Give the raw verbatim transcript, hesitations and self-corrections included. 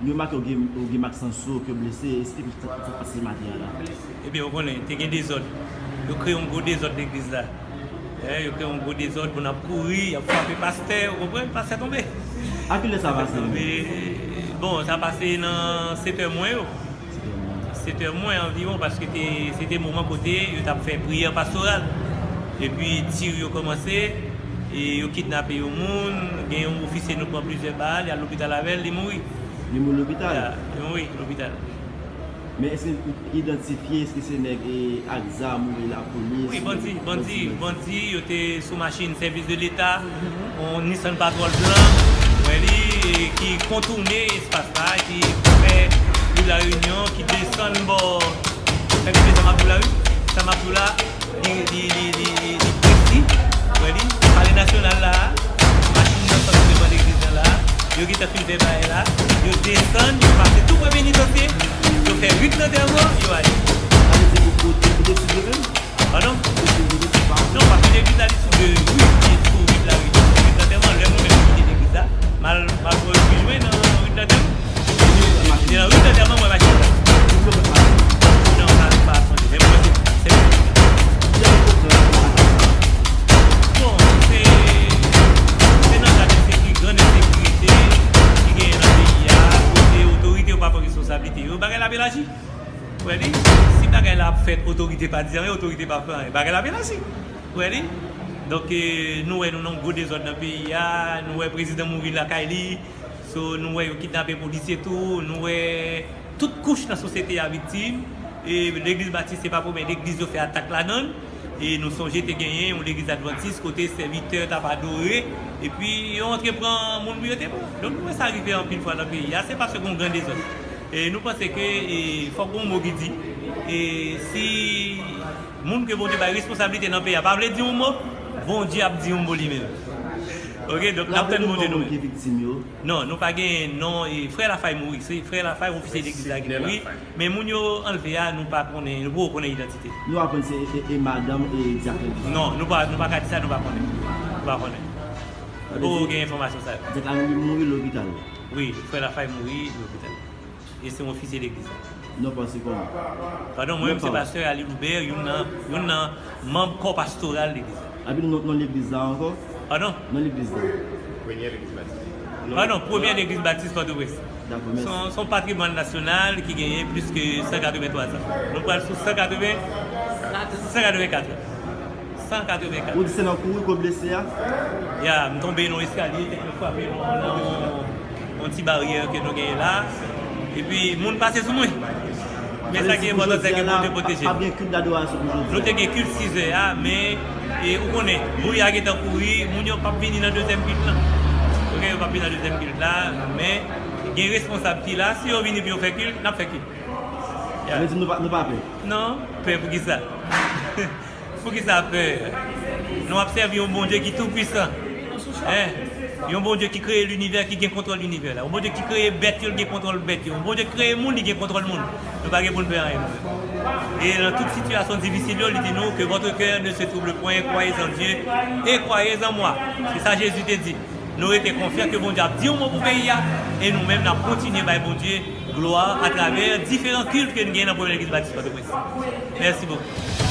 Yo make w gen, w gen mak san sou w, ke w blese, esplike sa k pase maten an la. Ebyen, ou konnen, te gen dezòd. Yo kreye yon gwo dezòd legliz la. Eh, yo kreye yon gwo dezòd, moun ap kouri, y ap frape pastè, ou konprann, pastè tonbe. A ki lè sa pase? Tonbe, bon, sa pase nan sèt è mwen yo. Sèt è mwen anviwon, paske te, se te moman kote yo t ap fè priyè pastoral. Epi tir yo kòmanse, e yo kidnape yon moun, gen yon ofisye nou pran plizyè bal, y al lopital avè l, li mouri. Li mouri lopital? Ya, li mouri lopital. Men èske ou idantifye, èske se nèg, e, ak zam oubyen lapolis? Wi, bandi, bandi, bandi, yo te sou machin sèvis de leta, yon Nissan Patrol blan, wè li, e ki kontoune espas la, ki fè Ri Lareyinyon, ki desann bò, fè kote sa m ap di w la, wi, sa m ap di w la, li, li, li, li, li, li presi, wè li, Palè Nasyonal la, machin nan sòti devan legliz la, yo gentan fin fè bagay la, yo desann, yo pase tou pre penitansye, yo fè rit lantèman, yo ale. Sa vle di pou kote, kote sou devan? Padon? Kote sou devan, se pa. Non, paske legliz la, li sou de ri, li sou rit la, ri, rit lantèman, lè mwen menm m kite legliz la, m al, m al pran refij mwen nan rit lantèman. Se nan rit lantèman mwen mache. Non, pa, pa sonje. Men mwen se, se, bon, se, se nan kad ensekirite, gran ensekirite ki genyen nan peyi a, kote otorite yo pa pran responsablite yo. Bagay la ap elaji. Ou wè li? Si bagay la ap fèt, otorite pa di anyen, otorite pa fè anyen. Bagay la ap elaji. Ou wè li? Donk, eh, nou wè nou nan gwo dezòd nan peyi a, nou wè prezidan mouri lakay li, so, nou wè yo kidnape polisye tou, nou wè tout kouch nan sosyete a viktim. E legliz batis se pa premye legliz yo fè atak ladan l. E nou sonje te genyen yon legliz advantis kote sèvitè t ap adore, epi yo antre pran moun pou yo te pran. Donk nou wè sa rive anpil fwa nan peyi a, se paske gon gran dezòd. E nou panse ke, e, fòk gon mo ki di, e si moun ke Bondye bay responsablite nan peyi a pa vle di yon mo, Bondye ap di yon mo li menm. Ok, donk n ap tann Bondye nou menm. Ki viktim yo? Non, nou pa gen non, e, frè Lafay mouri. Se frè Lafay, ofisye legliz la ki mouri. Men moun yo anlve a, nou pa konnen, nou poko konnen idantite. Nou aprann se, e, e madanm, e, dyak la. Non, nou pa, nou pa ka di sa, nou pa konnen. Nou pa konnen. Nou poko gen enfòmasyon sa yo. Dyak la li mouri lopital. Wi, frè Lafay mouri lopital. E se yon ofisye legliz la. Non pa se kòman? Padon, mwen menm se pastè Ali Loubert, youn nan, youn nan manm kò pastoral legliz la. Epi non, non legliz la ankò? Padon? Non legliz la. Premyè legliz batis. Padon, premyè legliz batis Pòtoprens. Dakò, mèsi. Se yon, se yon patrimwàn nasyonal ki genyen plis ke san katrevenntwa zan. Nou pral sou san katreven, san katrevenkat. San katrevenkat. Ou di se nan kouri ke w blese a? Ya, m tonbe nan eskalye, tèt mwen frape nan, nan yon ti baryè ke nou genyen la. Epi, moun pase sou mwen. Men sa ki enpòtan, se ke Bondye pwoteje nou. Pa gen kilt dadorasyon pou jodi a? Nou te gen kilt sizè a, men, e, ou konnen, bri a gentan kouri, moun yo p ap vini nan dezyèm kilt lan. Ok, yo p ap vini nan dezyèm kilt la, men gen responsab ki la, si yo vini pou yo fè kilt, n ap fè kilt. Ya. Sa vle di nou pa, nou pa pè? Non, pè poukisa? Poukisa pè? Nou ap sèvi yon Bondye ki tou pwisan. Hein? Yon Bondye ki kreye linivè, ki gen kontwòl linivè la. Yon Bondye ki kreye bèt yo, li gen kontwòl bèt yo. Yon Bondye ki kreye moun, li gen kontwòl moun. Nou pa gen pou n pè anyen nou menm. E nan tout sitiyasyon difisil yo, li di nou, que votre cœur ne se trouble point, croyez en Dieu et croyez en moi. Se sa Jezi te di. Nou rete konfyan ke Bondye ap di yon mo pou peyi a, e nou menm n ap kontinye bay Bondye glwa atravè diferan kilt ke n gen nan Premye Legliz Batis Pòtoprens. Mèsi bokou.